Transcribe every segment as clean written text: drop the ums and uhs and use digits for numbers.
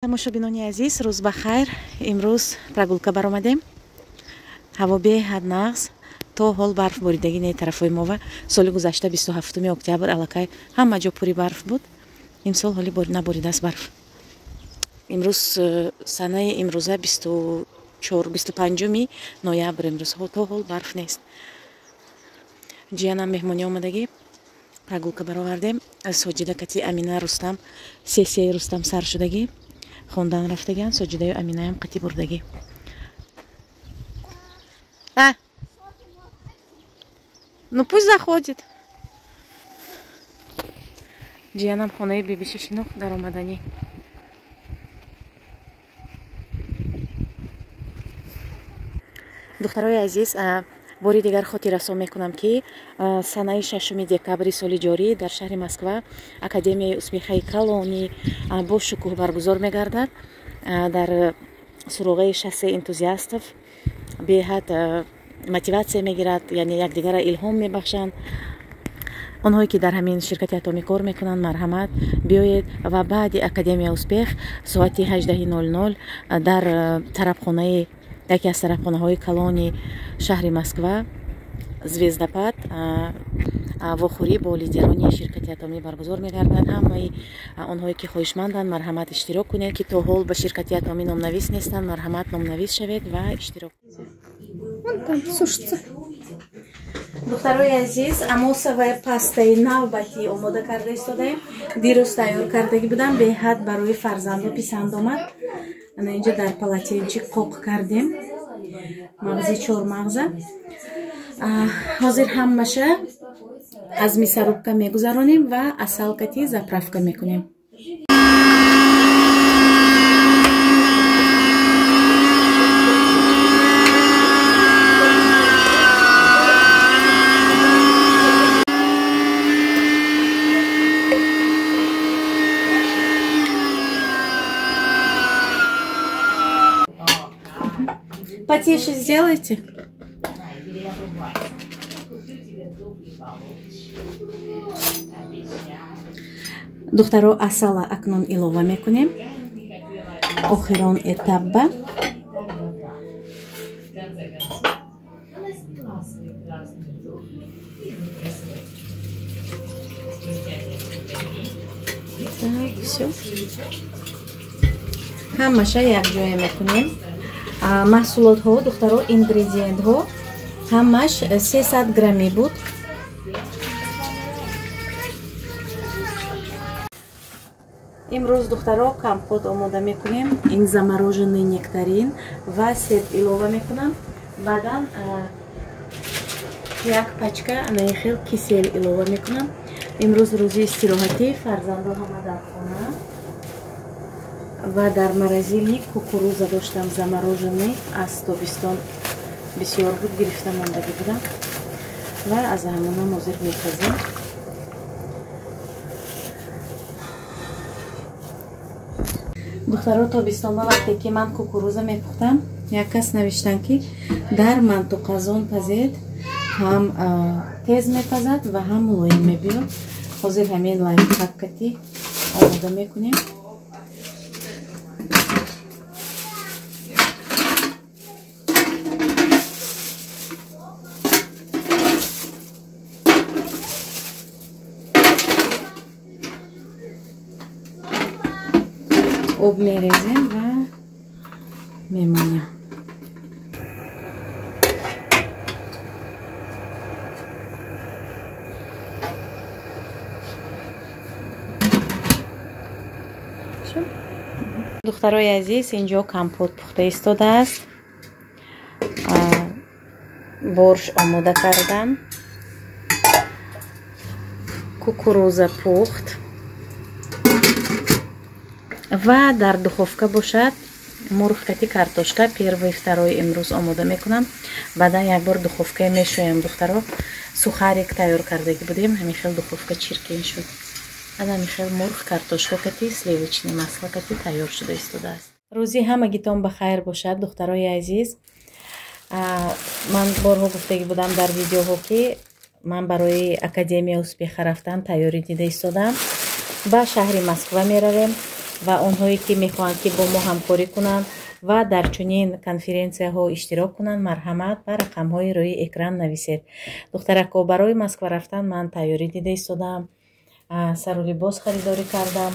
Тамошобинони азиз, рӯз ба хайр. Имрӯз прогулка баромадем. Ҳаво беҳад нағз, то ҳол барф боридагӣ не тарафҳои мова. Соли гузашта 27 октябр аллакай ҳама ҷо пури барф буд. Имсол ҳоли наборидааст барф. Имрӯз санаи имрӯза 25 ноябр. Имрӯз то ҳол барф нест. Ҷиянам меҳмонӣ омадагӣ, прогулка баровардем. Соҷида кати Амина Рустам, сессияи Рустам сар шудагӣ, хондан рафтагиан. Соҷидаю Аминаям қатӣ бурдагӣ. А? Ну пусть заходит. Ҷиянам хонаи бибиша шинохт, даромаданӣ. Духтарои азиз, бори дигар хотиррасон мекунам, ки санаи 6 декабри соли ҷорӣ дар шаҳри Москва Академияи успехаи калонӣ бо шукӯҳ баргузор мегардад. Дар суроғаи шоссе Энтузиастов беҳад мотиватсия мегирад, яъне якдигарро илҳом мебахшанд. Онҳое ки дар ҳамин ширкати атомӣ кор мекунанд, марҳамат, биёед ва баъди Академия успех соати 18:00 дар тарабхонаи, яке аз тарабхонаҳои калони шаҳри Москва, Звездопад, вохӯрӣ бо лидерони ширкати атомӣ баргузор мегардад. Ҳамаи онҳое ки хоҳишманданд, марҳамат, иштирок кунед. Ки то ҳол ба ширкати атомӣ номнавис нестанд, марҳамат, номнавис шавед ва иштирок. Вон там сушится. Духтарои азиз, амосовая пастаи навбатӣ омода карда истодаем. Дирӯз тайёр кардагӣ будам, беҳад барои фарзандо писанд омад. Ана инҷа дар полотенчик қоқ кардем мағзи чормағза. Ҳозир ҳамаша аз мясорубка мегузаронем ва асалкати заправка мекунем. Потише сделайте. Духтаро, асала акнун илова мекунем. Охирон этапба. Так, всё. Ҳамаша якҷоя мекунем. Маҳсулотҳо, духтаро, ингредиентҳо ҳамаш 300 граммӣ буд. Имрӯз, духтаро, компот омода мекунем. Ин замороженный нектарин ва себ илова мекунам. Баъдан як пачка анаи хел кисел илова мекунам. Имрӯз рӯзи истироҳатӣ, фарзандо ҳама дар хона ва дар морозильник кукуруза доштам замороженный, аз тобистон бисёр буд, гирифта мондагӣ будам ва аз ҳамонам ҳозир мепазем. Духтаро, тобистонба вақте ки ман кукуруза мепухтам, як кас навиштанд, ки дар мантуқазон пазед, ҳам тез мепазад ва ҳам мулоим мебиёд. Ҳозир ҳамин лайфхаккати омода мекунем. Об мерезем ва мемонем. Духтарои азиз, инҷо компот пухта истодааст. Борщ омода кардам, кукуруза пухт ва дар духовка бошад мурғ кати картошка, первый, второй имрӯз омода мекунам. Баъдан якбор духовкае мешӯям. Духтаро, сухарик тайёр кардагӣ будем, ҳамин хел духовка чиркин шуд. Ана ҳамин хел мурғ картошка кати сливочный масло кати тайёр шуда истодааст. Рӯзи ҳамагитон ба хайр бошад, духтарои азиз. Ман борҳо гуфтагӣ будам дар видеоҳо, ки ман барои Академия успеха рафтан тайёрӣ дида истодам. Ба шаҳри Москва меравем. Ва онҳое ки мехоҳанд ки бо мо ҳамкорӣ кунанд ва дар чунин конференсияҳо иштирок кунанд, марҳамат ба рақамҳои рӯи экран нависед. Духтарако, барои Москва рафтан ман тайёрӣ дида истодаам, сару либос харидорӣ кардам,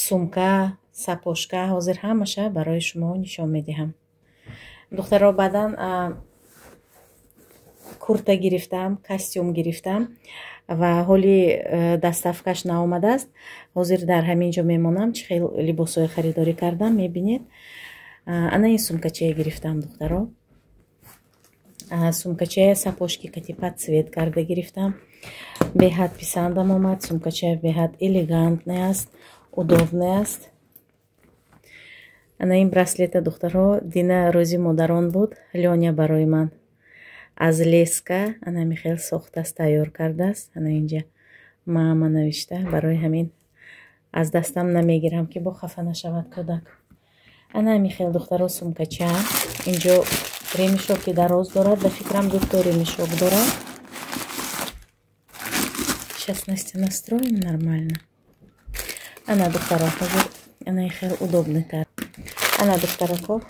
сумка, сапожка, ҳозир ҳамаша барои шумо нишон медиҳам. Духтаро, баъдан курта гирифтам, костюм гирифтам ва ҳоли доставкаш наомадааст. Ҳозир дар ҳамин ҷо мемонам, чӣ хел либосҳои харидорӣ кардам, мебинед. Ана ин сумкачая гирифтам, духтаро. Сумкачая сапожки катипа цвет карда гирифтам. Беҳад писандам омад. Сумкачая беҳад элегантный аст, удобный аст. Ана ин браслета, духтаро, дина рӯзи модарон буд, Лёня барои ман аз леска ана михел сохтааст, тайёр кардааст. Ана инҷа мама навишта, барои ҳамин аз дастам намегирам ки бо хафа нашавад кӯдак. Ана михел, духтаро, сумкача. Инҷо ремешоки дароз дорад, ба фикрам дуто ремешок дорад. Сейчас Настя настроим нормально. Ана, духтаро, ҳозир ана хел удобныйтар. Ана, духтарако,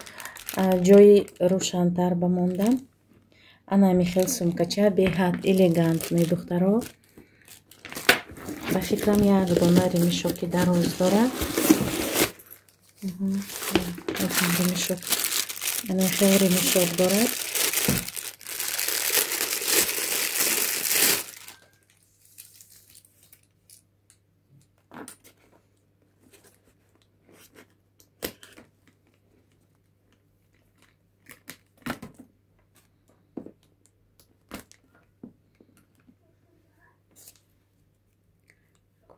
ҷои рӯшантар ба мондам. Ана михел сумкача беҳад элегантный, духтаро. Ба фикрам як дона ремешоки дароз дорад. Ремешок. Ана хел ремешок дорад.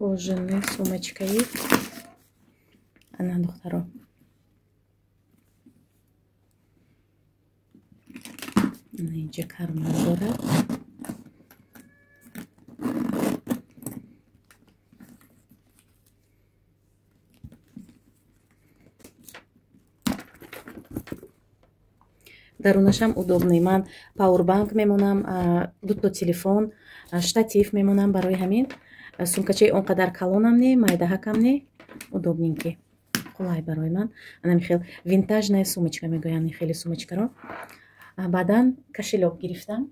Кожаный сумочкаи. Ана, духтаро. Ана инҷа карман дорад. Дарунашам удобный. Ман пауэрбанк мемонам, дуто телефон, штатив мемонам, барои ҳамин сумкачаи он қадар калонам не, майдаҳакам не, удобненький, қулай барои ман. Ана михел винтажная сумочка мегӯянд ин хеле сумочкаро. Баъдан кошелёк гирифтам.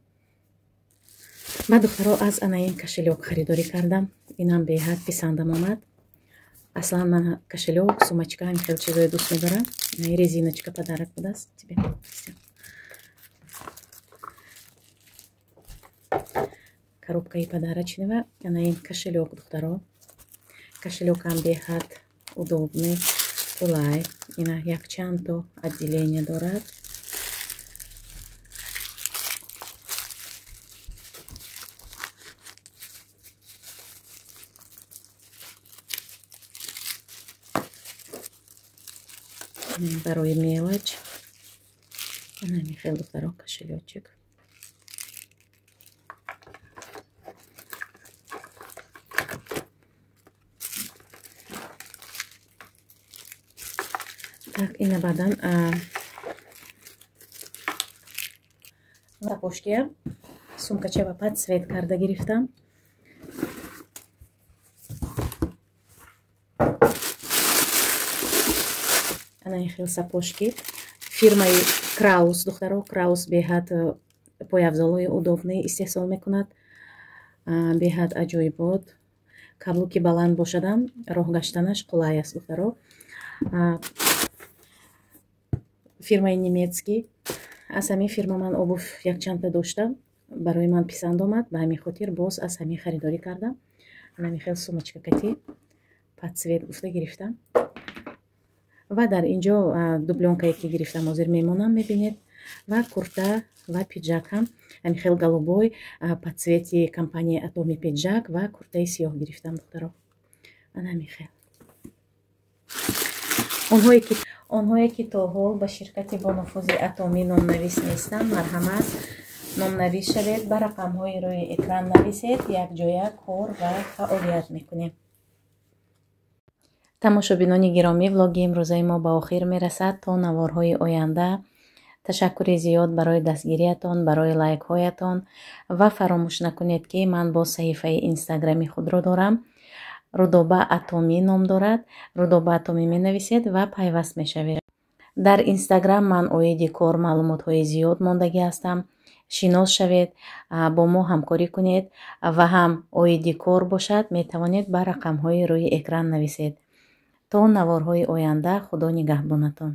Баъд, духтаро, аз ана ин кошелёк харидорӣ кардам. Инам беҳад писандам омад. Аслан ман кошелёк, сумочка, ин хел чизое дӯст медорам. Ин резиночка подарок будааст тебе. Коробкаи подарочного. Ана ин кошелёк, духтаро. Кошелёкам беҳад удобный, қулай. Ина якчанд то отделение дорад. Барои мелочь. Ана михел, духтаро, кошелёчек. Так, ина баъдан сапожкия сумкача ба под цвет карда гирифтам. Ана ин хел сапожки фирмаи Краус, духтаро. Краус беҳад пойафзолҳои удобный истеҳсол мекунад, беҳад аҷоибот. Каблуки баланд бошадам, роҳ гаштанаш қулай аст, духтаро. Фирмаи немецкий. Аз ҳамин фирма ман обув якчандта доштам, барои ман писанд омад, ба ҳамин хотир боз аз ҳамин харидорӣ кардам. Ҳамин хел сумочка кати под цвет гуфта гирифтам. Ва дар инҷо дублёнкае ки гирифтам, ҳозир мемонам, мебинед. Ва курта ва пиджак ҳам ҳамин хел голубой под цвети компанияи Атоми пиджак ва куртаи сиёҳ гирифтам, духтаро. Ана ҳамин хел. Онҳое ки то ҳол ба ширкати бонуфузи Атомӣ номнавис нестанд, марҳамат номнавис шавед, ба рақамҳои рӯи экран нависед, якҷоя кор ва фаъолият мекунем. Тамошобинони гиромӣ, влоги имрӯзаи мо ба охир мерасад. То наворҳои оянда ташаккури зиёд барои дастгириятон, барои лайкҳоятон ва фаромӯш накунед, ки ман боз саҳифаи инстаграми худро дорам. Рудоба Атомӣ ном дорад. Рудоба Атомӣ менависед ва пайваст мешавед. Дар Инстаграм ман оиди кор маълумотҳои зиёд мондагӣ ҳастам. Шинос шавед, бо мо ҳамкорӣ кунед ва ҳам оиди кор бошад, метавонед ба рақамҳои рӯи экран нависед. То наворҳои оянда, Худо нигаҳбонатон.